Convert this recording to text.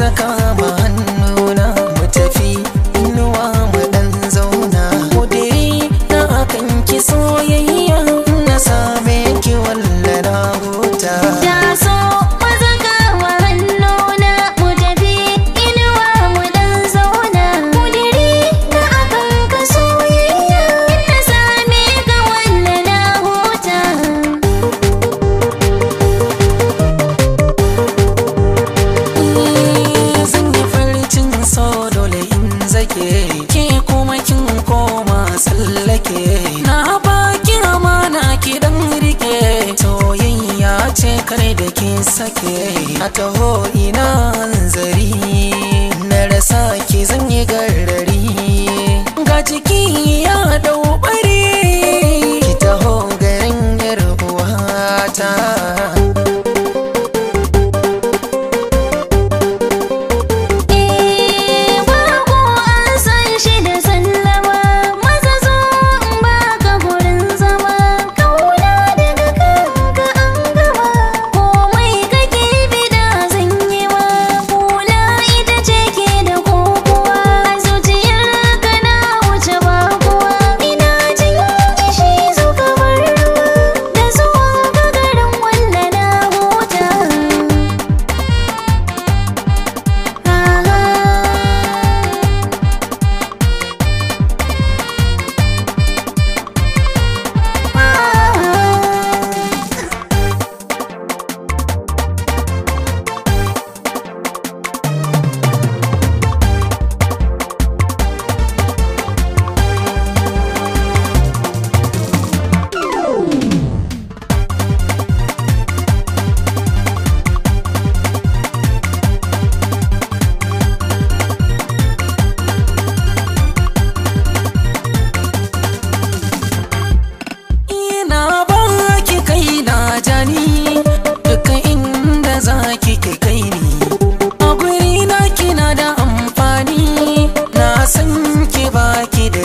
Maza kama hannuna mu tafi inuwa mu dan zauna. Kudiri na akan ki soyayya na same ki walla na huta. Taso maza kama hannuna mu tafi inuwa mu dan zauna. Kudiri na akan ka soyayya na same ka walla na huta. Zan yi farcin so dole in zake, ke kuma kin koma tsallake. Na baki amana ki dan rike, soyayya ce kare da ke sake. A taho ina hanzari, na rasa ki zan yi garari. Ga jiki ya dau bari, ki taho garin yar uwata. Bako an san shi da sallama, maza zo in baka gurin zama. Kauna daga kanka an gama, komai kake bida zan yi ma. Hula ita ce ke da kokowa, zuciyar ka na wuce bakuwa. Ina jin kishi zo kamar ruwa, da zuwan ka garin walla na huta. Ina baki kai na jani, dukkan inda zaki ki kai ni. A guri na kina da amfani, na san ki baki da